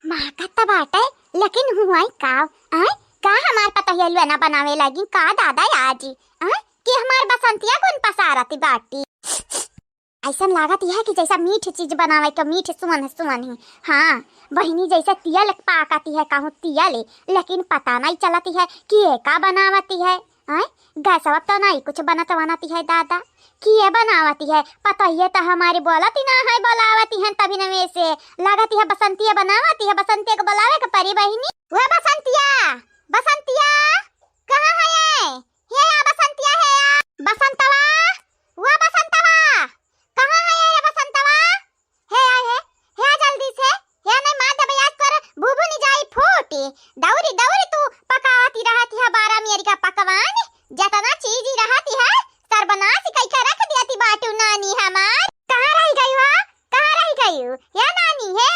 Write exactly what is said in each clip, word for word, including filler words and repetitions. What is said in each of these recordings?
महकत त बाटे, लेकिन हुआई का? आय, का हमार पतोहिया लुआ ना बनावे लागी का दादा आजी? आय, कि हमार बसंतिया गुन पसारती बाटी? ऐसन लागत यह कि जैसा मीठ चीज बनावे के मीठ सुअन सुअन ही। हाँ, बहिनी जैसे तियल पाकती है, कहूँ तियल, लेकिन पता नहीं चलती है कि ये का बनावती है। आय, गैसवा तो नहीं कुछ बनत वनती है दादा, कि ये बनावती है, पतोहिए तो हमारी बोलती ना है, बोलावती है तभी न में से। लागती है बसंतिया बनावती है, बसंतिया को बोलावे के परी बहिनी। वह बसंतिया, बसंतिया, कहाँ है ये? हे या बसंतिया, हे या बसंतवा, वा बसंतवा, कहाँ है ये बसंतवा? हे आ, हे, हे आ जल्दी से, हे नहीं मार देबे आज तोर भुभुनी जाई फूटी। दौरी दौरी तू पकावती रहती है बारह मेरी का पकवान, जतना चीज ही रहती है सर्वनाश कई के रख देती बाटू नानी हमार। कहाँ रह गई हो? कहाँ रह गई हो? हे नानी हे।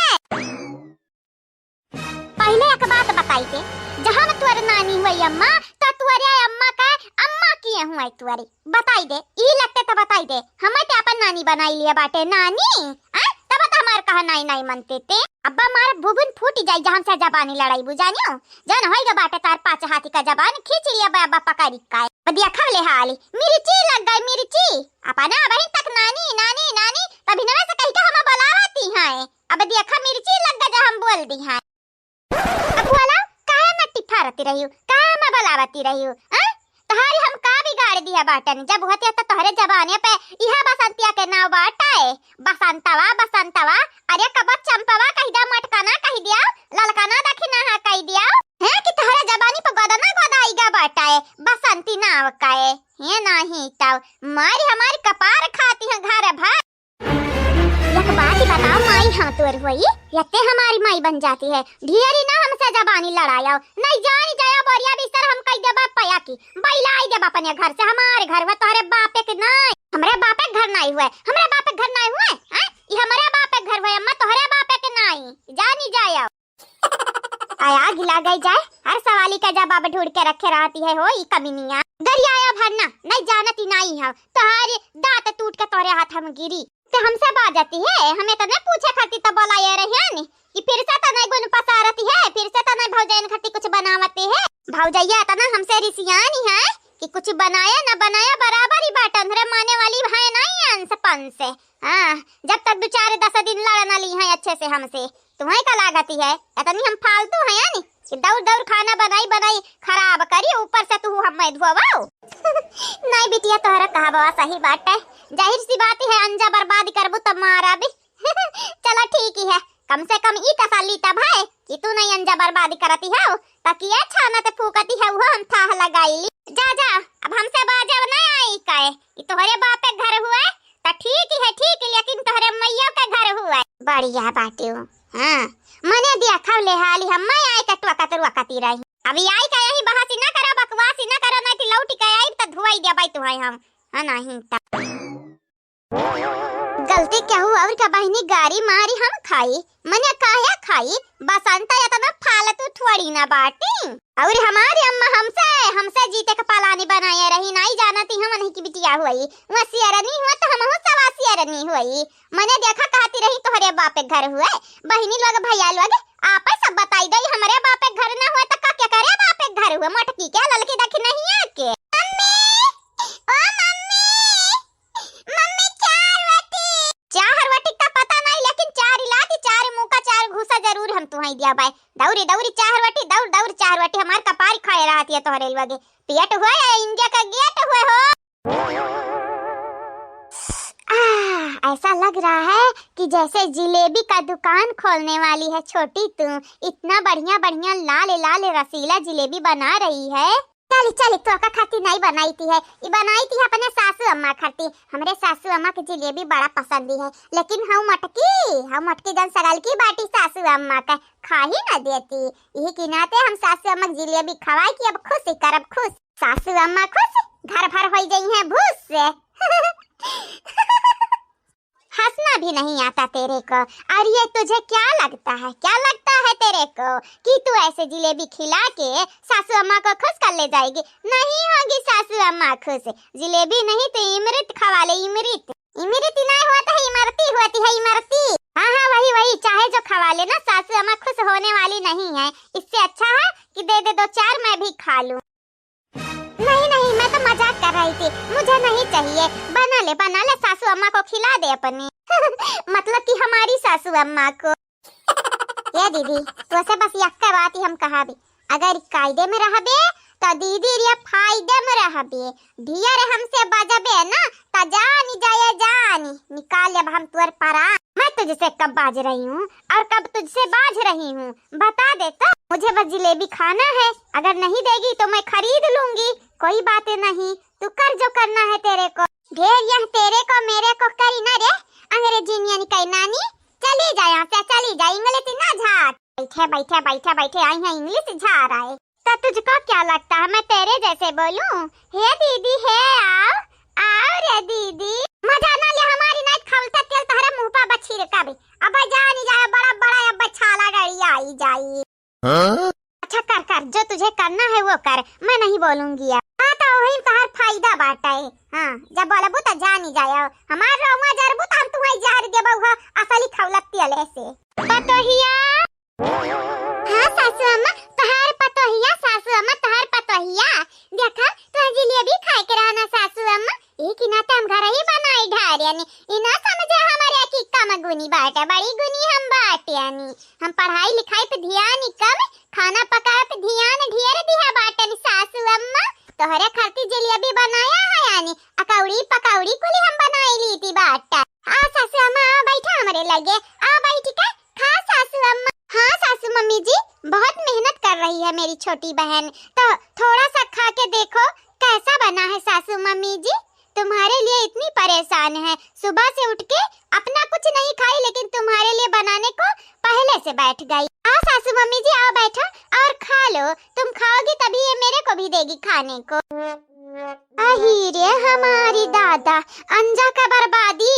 पहिले एक बात बताई दे, जहाँ में तुअर नानी हुई अम्मा, तो तुअरे अम्मा का अम्मा किए हुए तुअरे। बताई दे, ई लगते तो बताई दे, हमें ते अपन नानी बनाई लिया बाटे नानी, आ? तब तो हमार कहा नाई नाई मनते ते। अब्बा मार भुभुन फूट जाई, जहाँ से जबानी लड़ाई बुझानियो। जन होई गा बाटे तार पाँच हाथी का जबान खींच लिया बा, अब्बा पकड़ी का। अब देखा ले हाली, मिर्ची लग गई मिर्ची। अपना बहिन तक नानी, नानी, नानी, तभी नवे से कही के हमें बुलावती हैं। अब देखा मिर्ची लग गई जो हम बोल दी हैं। अब बोला, काहे मट्टी फारती रही हो? काहे मैं बलावती रही हो? हाँ? तोहारी हम का बिगाड़ दिया बाटन? जब होते तो तोहरे जबाने पे इहा बसंतिया के नाव बाटे। बसंतवा, बसंतवा, अरे कबो चंपवा कह दिया, मटकना कह दिया, ललकना दखिना हा कह दिया। हैं कि तोहरे जबानी पे गोदना गोदाई गा बाटे, बसंती नाव का है। हे नाही तब, मारी हमारी कपार खाती हैं घर भर। एक बात बताओ माई, हाँ तोर होई, यत्ते हमारी माई बन जाती है। ढेरी ना हमसे जबानी लड़ायो, नहीं जानी जायो बोरिया बिस्तर हम कह देबा पया की, बैलाई देबा अपने घर से, हमारे घर हुआ तोहरे बापे के नहीं, हमरे बापे के घर नहीं हुए, हमरे बापे के घर नहीं हुए, हैं? ई हमरे बापे के घर हुए अम्मा, तोहरे बापे के नहीं, जानी जायो। आया गिला गई जाए, हर सवाली का जवाब ढूंढ के रखे रहती है हो ई कमीनिया। गरियाया भरना, नहीं जानती नहीं हम, तोहरे दांत टूट के तोहरे हाथ हम गिरी। ते हमसे बाजती है, हमें तो नहीं पूछे खाती तो बोला ये रही है नी कि फिर से तो नहीं गुन पसारती है, फिर से तो नहीं भौजाइन खाती कुछ बनावती है। भौजैया इतना हमसे रिसियानी है कि कुछ बनाया न बनाया बराबर ही बाटन रे, माने वाली है नहीं अंश पंश। हाँ, जब तक दो चार दस दिन लड़ न ली हैं अच्छे से हमसे, तुम्हें का लागती है? इतनी हम फालतू हैं यानी कि दौड़ दौड़ खाना बनाई बनाई खराब करी, ऊपर से तू हमें धोवाओ। नहीं बिटिया, तोहरा कहबवा सही बात है, जाहिर सी बात है, अंजा बर्बाद करबू तब मारा भी। चलो ठीक ही है, कम से कम ई तसल्ली तब है कि तू नहीं अंजा बर्बाद करती है, तकिया छाना ते फूकती है, वो हम थाह लगाई ली। जा जा, अब हमसे बाजब नहीं आई काए, ई तोहरे बापे घर हुए, त ठीक ही है, ठीक, लेकिन तोहरे मैया के घर हुए। बढ़िया बाटे हो। हाँ, मने दिया खाव ले हाली, हम मैं आए के टुआ कतरुआ कती रही। अभी आई का यही बहसी ना करो, बकवासी ना करो, नहीं तो लौटी के आई त धुआई देबाई तुहाई हम। हाँ, नहीं त। गलती केहू और का बहिनी गारी मारी हम खाई, मने काहे खाई? बसंत इतना फालतू थोड़ी ना बाटी। और हमारी अम्मा हमसे, हमसे जीते के पालानी बनाए रही, नहीं जानती हम नहीं की बिटिया हुई, वहाँ सियरनी हुआ तो हमहू सवा सियरनी हुई। मने देखा कहती रही तोहरे बापे घर हुए, बहिनी लोग भैया लोग आपे सब बताई दई, हमरे बापे घर ना हुए तो का क्या करे बापे घर हुए, मोटकी के ललकी देखी नहीं है के। मम्मी, ओ मम्मी, मम्मी, चार रोटी। चार रोटी का पता नहीं, लेकिन चार इलाती, चार मुका, चार घूसा जरूर हम तुहाई दिया बाय। दौरी, दौरी, चार रोटी, दौड़, दौड़, चार रोटी, हमार कपारी खाए रहती है तोहरे लगे। पेट हुए या इंडिया का गेट हुए हो? आह, ऐसा लग रहा है कि जैसे जिलेबी का दुकान खोलने वाली है छोटी तू। इतना बढ़िया, बढ़िया लाल, लाल रसीला जिलेबी बना रही है। चली, चली, तोका खाती नहीं बनाई थी है, ई बनाई थी अपने सासू अम्मा खाती। हमरे सासू अम्मा के जिलेबी बड़ा पसंद है, लेकिन हम मटकी, हम मटकी जन सगल की बाटी सासू अम्मा का खाही न देती। यही के नाते हम सासू अम्मा के जिलेबी खवाई कि अब खुश ही करब, खुश। सासू अम्मा खुश, घर भर होई जई हैं भूस से। हंसना भी नहीं आता तेरे को। और ये तुझे क्या लगता है, क्या लगता है तेरे को कि तू ऐसे जिलेबी खिला के सासू अम्मा को खुश कर ले जाएगी? नहीं होगी सासू अम्मा खुश। जिलेबी नहीं तो इमरत खवा ले, इमरत। इमरत नहीं होता है, इमरती होती है, इमरती। हाँ, हाँ, वही, वही, वाली नहीं है, इससे अच्छा है कि दे दे दो चार, मैं भी खा लूं। नहीं, नहीं, मैं तो मजाक कर रही थी, मुझे नहीं चाहिए। बना ले, बना ले, सासू अम्मा को खिला दे अपनी। मतलब कि हमारी सासू अम्मा को। ए दीदी, तोसे बस यक्का बात ही हम कहा भी, अगर कायदे में रहबे तो दीदी रे फायदे में रहबे। ढियर हमसे बजबे ना, त जानी जाए जानी, निकाल लेब हम तोर परान। मैं तुझसे कब बाज रही हूँ और कब तुझसे बाज रही हूँ, बता दे तो। मुझे बस जिलेबी खाना है, अगर नहीं देगी तो मैं खरीद लूंगी, कोई बात नहीं, तू कर जो करना है तेरे को। ढेर यह तेरे को मेरे को करी ना रे, अंग्रेजी नियन कही नानी। चली जा यहाँ से, चली जा, इंग्लिश ना झाड़। बैठे बैठे बैठे बैठे आई है इंग्लिश झाड़ आए। तो तुझको क्या लगता है मैं तेरे जैसे बोलूं? हे दीदी, हे आओ, आओ रे दीदी। मजा ना ले हमारी, नाइट खौलता तेल तहरे मुंह पर बछी रे कभी। अब जानी जाए बड़ा बड़ा, अब छाला गड़ी आई जाई। हाँ? अच्छा कर कर, जो तुझे करना है वो कर, मैं नहीं बोलूंगी अब। हाँ तो वही तोहार फायदा बाटे। हाँ, जब बोलबू तो जानी जाए, हमार रोवा जरबू तो हम तुम्हारी जार देबू हो असली खौलत तेले से। पतोहिया। हाँ सासू अम्मा, तोहार पतोहिया, सासू अम्मा तोहार पतोहिया। देखा, तोहार जिलेबी खाए के रहना सासू अम्मा, एक ही नाते हम घर ही बनाई ढारियानी। ई ना समझे हमारे की कम गुनी बाटे, बड़ी गुनी हम बाटियानी। हम पढ़ाई लिखाई पे ध्यान ही कम, खाना पकाए पे ध्यान ढेर दिहा बाटन सासू अम्मा। तोहरे खातिर जिलेबी बनाया है यानी, अकौड़ी पकौड़ी कुली हम बनाई ली थी बाटा। आ सासू अम्मा, आ बैठा हमरे लगे, आ बैठ के खा सासू अम्मा। हाँ सासू मम्मी जी, बहुत मेहनत कर रही है मेरी छोटी बहन, तो थोड़ा सा खा के देखो कैसा बना है सासू मम्मी जी। तुम्हारे लिए इतनी परेशान है, सुबह से उठ के अपना कुछ नहीं खाई, लेकिन तुम्हारे लिए बनाने को पहले से बैठ गई। आओ सासू मम्मी जी, आओ बैठो और खा लो, तुम खाओगी तभी ये मेरे को भी देगी खाने को। अही रे हमारी दादा, अंजा का बर्बादी,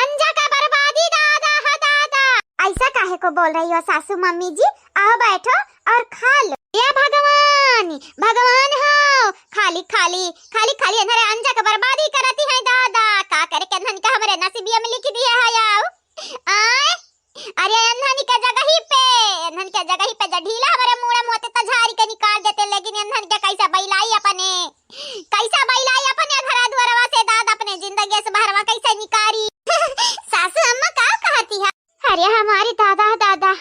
अंजा का बर्बादी दादा, हा दादा। ऐसा काहे को बोल रही हो सासू मम्मी जी? आओ बैठो और खा लो। ए भगवान, भगवान हो, खाली खाली, खाली खाली अन्हरे अंजा के बर्बादी करती है दादा। का करे के अन्हन के हमरे नसीबिया में लिख दिया है आओ। आय, अरे अन्हन के जगही पे, अन्हन के जगही पे जो ढीला हमरे मूड़ा मोते त झारी के निकाल देते, लेकिन अन्हन के कैसा बैलाई अपने, कैसा बैलाई अपने घरा दुआरवा से दादा, अपने जिंदगी से बहरवा कैसे निकारी। सासू अम्मा का कहती है? अरे हमारी दादा, दादा,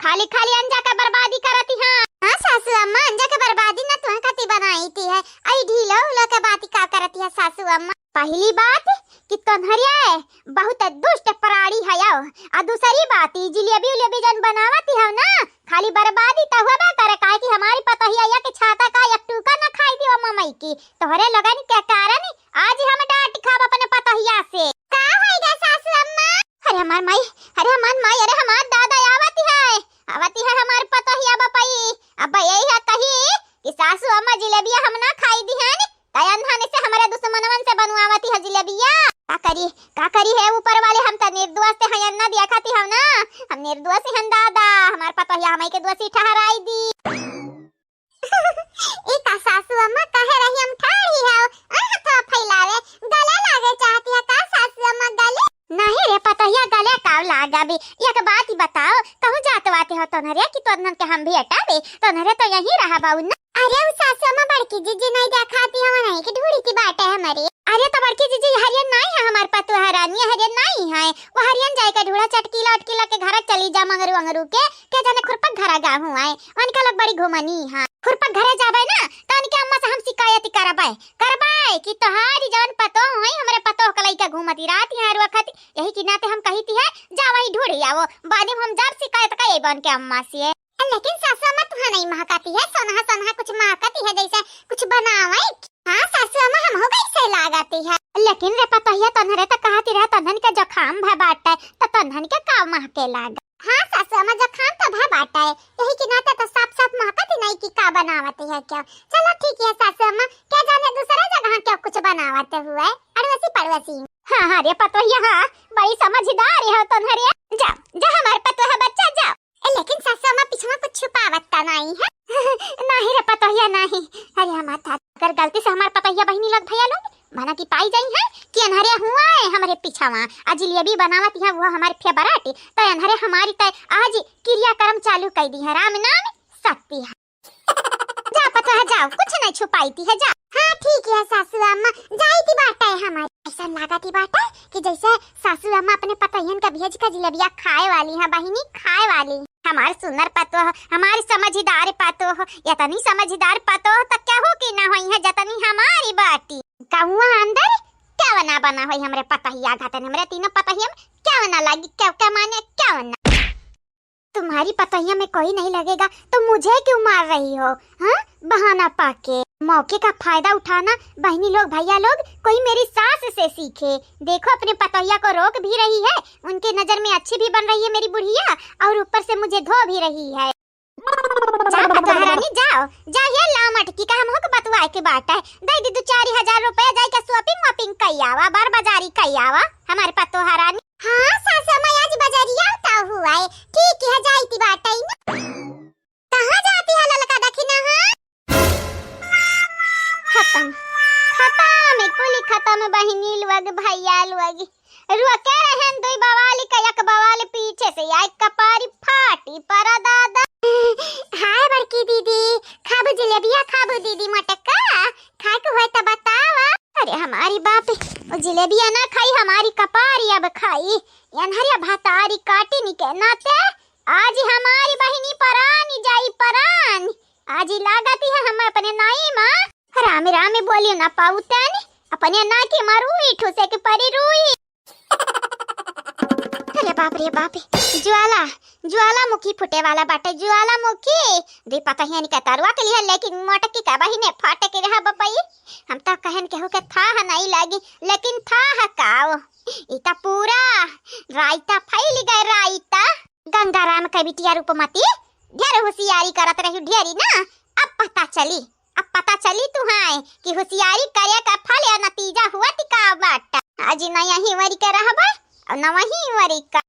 खाली खाली अंजा का बर्बादी करती हाँ। हाँ सासू अम्मा, अंजा का बर्बादी ना तुहे खाती बनाई थी है। आई ढीलो उलो के बाती का करती है सासू अम्मा? पहली बात कि तोन्हरिया बहुत दुष्ट प्राणी है आओ। आ दूसरी बात, ई जिलेबी उलेबी जन बनावती हो ना, खाली बर्बादी त होबे करे, काहे कि हमारी पतोहिया या के छाता का एक टूका ना खाई दी वो ममई की। तोहरे लोगन के कारण आज हम डांट खाब अपने पतोहिया से। का होइगा सासू अम्मा? अरे हमार माई, अरे हमार माई, अरे हमार दादा आवती है, आवती है हमार पतोहिया बपई। अब यही है कही कि सासू अम्मा जिलेबिया हम ना खाई दिहन, त अन्हन से हमरे दुश्मनवन से बनवावती है जिलेबिया। का करी, का करी है ऊपर वाले, हम त निर्दोष से हयन ना दिया खाती हम ना, हम निर्दोष हन दादा, हमार पतोहिया हमई के दोषी ठहराई दी। ई का सासू अम्मा कहे रही हम ठाढ़ी है, आ हथवा फैलावे, गले लागे चाहती है का सासू अम्मा गले? नहीं रे पतोहिया, गले का लागा भी। एक बात ही बताओ, कहूँ जात वाते हो तोन्हरे कि तोन्हन के हम भी हटावे, तोन्हरे तो यहीं रहा बाऊ ना। अरे उ सासू अम्मा बड़की जीजी नहीं देखाती हो, नहीं कि ढूढ़ी की बाटे हमारी। अरे तो बड़की जीजी हरियन नहीं है हमार पतोह रानी, हरियन नहीं है, वो हरियन जाए के ढूढ़ा चटकीला उटकीला के घर चली जा मंगरू अंगरू के, के जाने खुरपक घरा गाँव आए, उनका लोग बड़ी घुमनी है। खुरपक घरे जाबे ना, तो उनके अम्मा से हम शिकायत करबे, करबे कि तोहारी जवन पतोह होई, हमरे पतोह के लइका घूमती रात यहाँ रुअखत, यही की नाते हम कही थी है, जा वही ढूढ़ी आवो, बाद में हम जब शिकायत करेबे उनके अम्मा से। लेकिन सासू अम्मा तुहा नहीं महकाती है, सोनहा सोनहा कुछ महकाती है, जैसे कुछ बनावे। हाँ सासू अम्मा, हम हो गई से लागती है। लेकिन रे पतोहिया, तोन्हरे तो कहती रहे, तोन्हन के जुकाम भय बाटे, तो तोन्हन के का महके लाग? हाँ सासू अम्मा, जुकाम तो भय बाटे, यही के नाते तो साफ साफ महकत ही नहीं कि का बनावत है क्या। चलो ठीक है सासू अम्मा, क्या जाने दूसरे जगह क्या कुछ बनावत हुए, अड़ोसी पड़ोसी। हाँ हाँ रे पतोहिया, हाँ बड़ी समझदार है तोन्हरे। जा जा हमार पतोह बच्चा जा। ए, लेकिन सासू अम्मा पिछवा कुछ छुपावत तो नहीं है? नहीं रे पतोहिया नहीं। अरे हमार दादा, अगर गलती से हमार पतोहिया बहिनी लोग भैया लोग भना की पाई जाई है कि अन्हरे हुआ है हमरे पिछवा, आ जिलेबी बनावत है वो वो हमारी फेवरेट, तो एन्हरे हमारी तय आज क्रियाकर्म चालू कइ दिहे, राम नाम सत्य है। जा पतोह जाओ, कुछ नहीं छुपाइती है, जा। हाँ ठीक है सासू अम्मा, जाइती बाटे हमारी। ऐसा लागती बाटे कि जैसे सासू अम्मा अपने पतोहियन का भेज के जिलेबिया खाए वाली हैं बहिनी, खाए वाली। हमार सुनर पतोह, हमारी समझदार पतोह, इतनी समझदार पतोह तो केहू की ना होई है जतनी हमारी बाटी। गौवा अंदर केवना बना होई हमरे पतोहिया घातन, हमरे तीनों पतोहिया में केवना लागी, केव के माने केवना। तुम्हारी पतोहिया में कोई नहीं लगेगा तो मुझे क्यों मार रही हो, हाँ? बहाना पाके मौके का फायदा उठाना। बहनी लोग, भैया लोग, कोई मेरी सास से सीखे। देखो, अपने पतोहिया को रोक भी रही है, उनके नजर में अच्छी भी बन रही है मेरी बुढ़िया, और ऊपर से मुझे धो भी रही है। जा पतोह रानी, जाओ, जाओ, ये लाओ मटकी का हमहू के बतुआए के बात है। दे दी दो चार हजार रुपया, जाए के shopping वॉपिंग कई आवा, बार बाजारी कई आवा, हमारे पतोह रानी। हाँ सासू अम्मा, आज बजरिया उता हुआ है। ठीक है, जाइती बाटे ना। कहाँ जाती है ललका दखिना, हाँ? खतम, खतम, कुली खतम बहिनी लोग, भैया लोग। रुआ के रहन दुई बवाली का एक बवाली पीछे से आई, कपारी फाटी परा दादा। हाय बड़की दीदी, खाबू जिलेबिया खाबू दीदी मोटका? खाए के होए तो बतावा। अरे हमारी बाप, वो जिलेबिया ना खाई, हमारी कपारी अब खाई। एन्हरिया भतारी काटी नी के नाते आज हमारी बहिनी परानी जाई परान। आज ही लागती है हम अपने नाई माँ। राम राम बोलियो ना पाउतन, अपने ना के मारू ई ठूसे के परी रुई। अरे बाप रे बाप, ज्वाला, ज्वालामुखी फूटे वाला बाटे, ज्वालामुखी। दी पतहियन के तरुआ के लिए, लेकिन मोटकी का बहिने फाटे के रहा बपई। हम तो कहन केहू के थाह नहीं लागी, लेकिन थाह काओ, ई तो पूरा रायता फैल गए, रायता। गंगाराम के बिटिया रूपमती, ढेर होशियारी करत रही ढेरी ना, अब पता चली, अब पता चली तुहाय कि होशियारी करे का फल या नतीजा हुआ ती का बाटा। आज न यही वरी के रहबा और न वही वरी का।